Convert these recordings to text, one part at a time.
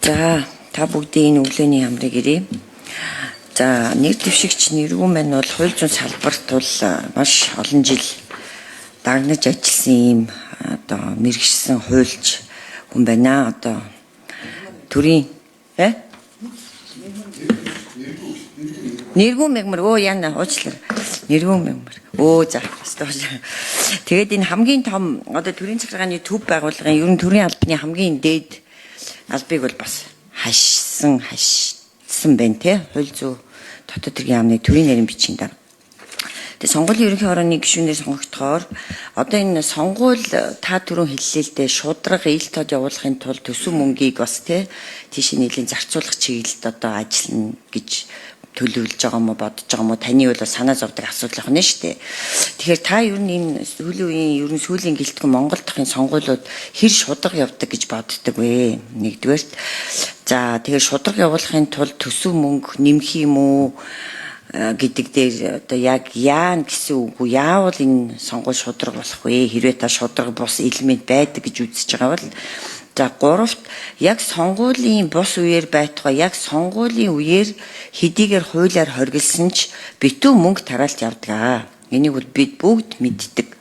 За, та бүгдийн энэ өглөөний амрыг ирье. За, нэр дэвшигч Нэргүн маань бол хууль зүйн салбарт бол маш олон жил дагнаж ажилласан ийм одоо мэргэжсэн хуульч хүн байна. Одоо төрийн Нэргүн мягмар өө яна уучлаарай. Нэргүн мягмар. Өө за. Тэгээд энэ хамгийн том одоо төрийн захиргааны төв байгууллагын ер нь төрийн албаны хамгийн дээд албыг бол бас хашсан байна те. Хууль зүй дотоод хэргийн яамны төрийн нарийн бичгийн дарга. Тэгээ сонгуулийн ерөнхий хорооны гишүүнээр сонгогдохоор одоо энэ сонгуул та түрүүн хэллээ л дээ, шударга ил тод явуулахын тулд төсөв мөнгийг бас те тийш нийлийн зарцуулах чиглэлд одоо ажиллана гэж төлөвлөж байгаа юм уу, бодож байгаа юм уу, таны бол санаа зовдөг асуудал байна шүү дээ. Тэгэхээр та ер нь энэ сүүлийн үеийн ер нь сүүлийн гэлтгэн Монгол дахын сонгуулиуд хэр шударга явдаг гэж боддог вэ? Нэгдүгээрт. За, тэгэхээр шударга явуулахын тулд төсөв мөнгө нэмэх юм уу гэдэг дээр одоо яг яана гэсэн үг үү? Яавал энэ сонгуул шударга болох вэ? Хэрвээ та шударга бус элемент байдаг гэж үзэж байгаа бол за, гуравт яг сонгуулийн бус үеэр байтугай яг сонгуулийн үеэр хэдийгээр хуулиар хоригдсан ч битүү мөнгө тараалт явдаг. Энийг бол бид бүгд мэддэг.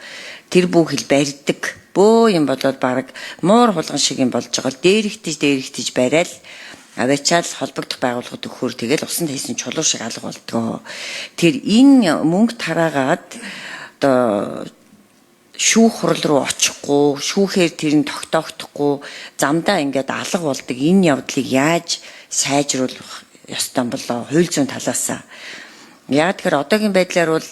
Тэр бүх хэл барьдаг. Бөө юм болоод баг муур хулган шиг юм болж байгаа л дээрэгтэж барайл аваачаал холбогдох байгууллагад өгөхөөр тэгэл усан хийсэн чулуу шиг алга болдгоо. Тэр энэ мөнгө тараагаад одоо шүүх хурал руу очихгүй, шүүхээр тэр нь тогтоогдохгүй, замдаа ингээд алга болдог энэ явдлыг яаж сайжруулах ёстой болоо хууль зүйн талаасаа. Яг тэгэхээр одоогийн байдлаар бол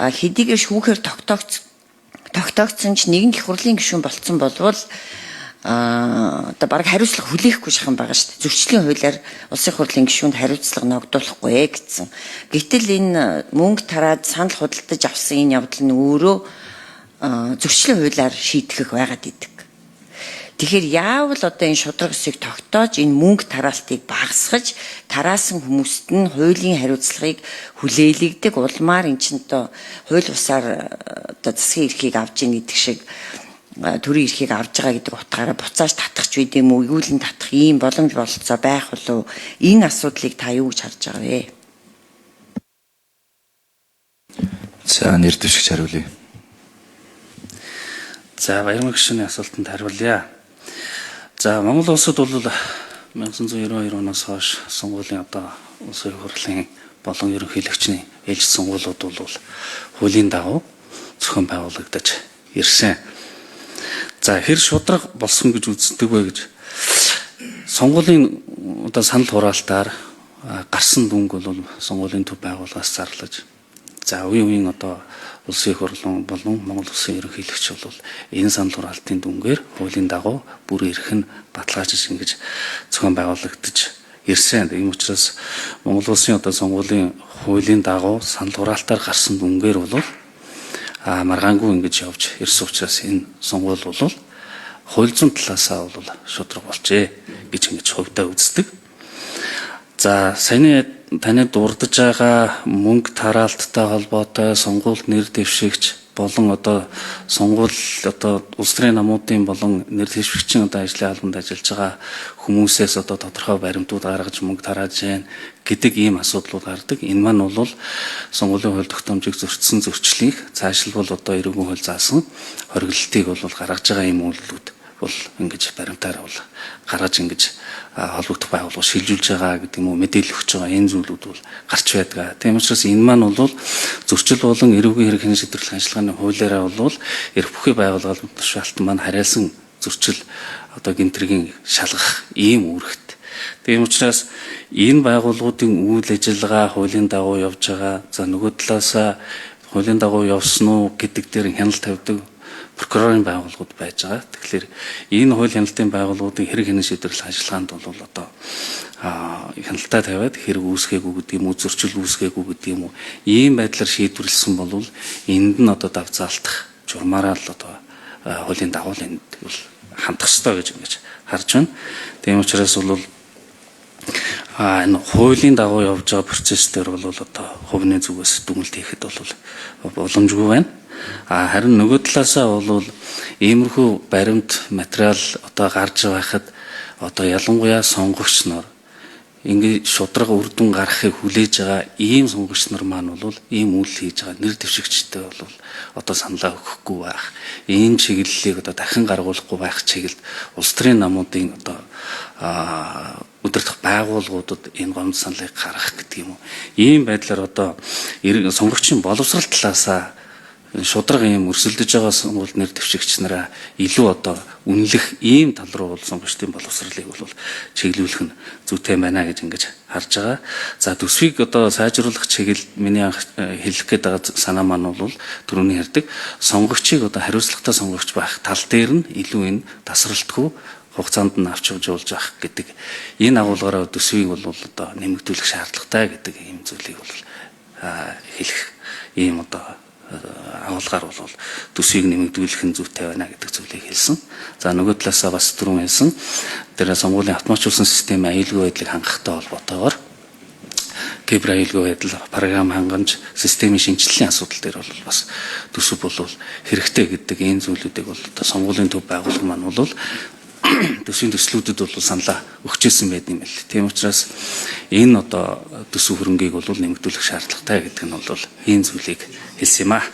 хэдийгээр шүүхээр тогтоогдсон ч нэгэн их хурлын гишүүн болцсон болвол одоо баг хариуцлага хүлээхгүй шахан байгаа шүү дээ. Зөрчлийн хуулиар улсын хурлын гишүүнд хариуцлага ногдуулахгүй гэсэн. Гэтэл энэ мөнгө тараад санал худалдаж авсан энэ явдал нь өөрөө зөрчлийн хуулиар шийтгэх байгаад идэг. Тэгэхээр яавал одоо энэ шударга ёсыг тогтоож энэ мөнгө тараалтыг багасгаж тараасан хүмүүст нь хуулийн хариуцлагыг хүлээлгдэг улмаар эн чинь одоо хууль бусаар одоо засгийн эрхийг авч ийн гэдэг шиг төрийн эрхийг авж байгаа гэдэг утгаараа буцааж татах ч үгүй юм уу, эргүүлэн татах ийм боломж бололцоо байх болов, энэ асуудлыг та юу гэж харж байгаа вэ? За, нэр дэвшигч хариулъя. За, Баярмаг гишүүний асуултанд хариулъя. За, Монгол улсад бол 1992 оноос хойш сонгуулийн одоо улсын хурлын болон ерөнхийлөгчний ээлжит сонгуулиуд бол хуулийн дагуу зохион байгуулагдаж ирсэн. За, хэр шударга болсон гэж үздэг вэ гэж сонгуулийн одоо санал хураалтаар гарсан дүнг бол сонгуулийн төв байгууллагаас зарлаж, за үеийн үеийн одоо улсын их хурлын болон Монгол улсын ерөнхийлөгч бол энэ санал хураалтын дүнгээр хуулийн дагуу бүр эрх нь баталгаажиж ингэж зохион байгуулагдаж ирсэн. Тийм учраас Монгол улсын одоо сонгуулийн хуулийн дагуу санал хураалтаар гарсан дүнгээр бол маргаангүй ингэж явж ирсэн учраас энэ сонгуул бол хууль зүйн талаасаа бол шударга болжээ гэж ингэж хувьдаа үздэг. За, саяны таны дурдж байгаа мөнгө тараалттай холбоотой сонгуульд нэр дэвшигч болон одоо сонгуул одоо улс төрийн намуудын болон нэр дэвшигчийн одоо ажлын албанд ажиллаж байгаа хүмүүсээс одоо тодорхой баримтууд гаргаж мөнгө тарааж जैन гэдэг ийм асуудлууд гардаг. Энэ маань бол сонгуулийн хууль тогтоомжийг зөрчсөн зөрчлийг цаашилбал одоо эрүүгийн хууль заасан хориглолтыг бол гаргаж байгаа ийм үйлдэлүүд бол ингэж баримтаар бол гаргаж ингэж холбогдох байгууллага шилжүүлж байгаа гэдэг юм уу, мэдээлэл өгч байгаа энэ зүйлүүд бол гарч байдаг. Тийм учраас энэ маань бол зөрчил болон эрүүгийн хэрэг хянан шийдвэрлэх ажиллагааны хуулиараа бол эрх бүхий байгууллага тушаалт маань харьяалсан зөрчил одоо гэмтрийн шалгах ийм үүрэгт. Тийм учраас энэ байгууллагуудын үйл ажиллагаа хуулийн дагуу явж байгаа. За, нөгөө талаасаа хуулийн дагуу явсан уу гэдэг дээр хяналт тавьдаг прокурорын байгууллагууд байж байгаа. Тэгэхээр энэ хууль хяналтын байгууллагуудын хэрэг хянан шийдвэрлэх ажиллагаанд бол одоо хяналтаа тавиад хэрэг үүсгээгүй гэдэг юм уу, зөрчил үүсгээгүй гэдэг юм уу, ийм байдлаар шийдвэрлсэн бол энд нь одоо давзаалтах журмаараа л одоо хуулийн дагуу энд бол хандах ёстой гэж ингэж харж байна. Тийм учраас бол энэ хуулийн дагуу явж байгаа процесс дээр бол одоо хувийн зүгээс дүгнэлт хийхэд бол боломжгүй байна. Харин нөгөө талаасаа бол иймэрхүү баримт материал одоо гарч байхад Одоо ялангуяа сонгогч нар ингээд шударга үр дүн гаргахыг хүлээж байгаа ийм сонгогч нар маань бол ийм үйл хийж байгаа нэр дэвшигчтэй бол одоо саналаа өгөхгүй байх. Ийм чиглэлийг одоо дахин гаргуулахгүй байх чиглэлд улс төрийн намуудын одоо удирдах байгууллагуудад энэ гомд саналыг гаргах гэдэг юм уу. Ийм байдлаар одоо сонгогчийн боловсрал талаасаа шударга ийм өрсөлдөж байгаа сонгуульд нэр дэвшигч нараа илүү одоо үнэлэх ийм тал руу бол сонгогчдын боловсролыг бол чиглүүлэх нь зүйтэй байна гэж ингэж харж байгаа. За төсвийг одоо сайжруулах чиглэлд миний анх хэлэх гээд байгаа санаа маань бол түрүүний ярьдаг сонгогчийг одоо хариуцлагатай сонгогч байх тал дээр нь илүү энэ тасралтгүй хугацаанд нь авч явж явах гэдэг энэ агуулгаараа төсвийг бол одоо нэмэгдүүлэх шаардлагатай гэдэг ийм зүйлийг бол хэлэх ийм одоо агуулгаар бол төсвийг нэмэгдүүлэх нь зүйтэй байна гэдэг зүйлийг хэлсэн. За нөгөө талаасаа бас түрүүн хэлсэн тэр сонгуулийн автоматжуулсан системийн аюулгүй байдлыг хангахтай холбоотойгоор кибер аюулгүй байдал, програм хангамж, системийн шинэчлэлийн асуудал дээр бол бас төсөв бол хэрэгтэй гэдэг энэ зүйлүүдийг бол одоо сонгуулийн төв байгууллага маань бол төсвийн төслүүдэд бол саналаа өгчээсэн байд юм байна. Тийм учраас энэ одоо төсөв хөрөнгийг бол нэмэгдүүлэх шаардлагатай гэдэг нь бол энэ зүйлийг хэлсэн юм аа.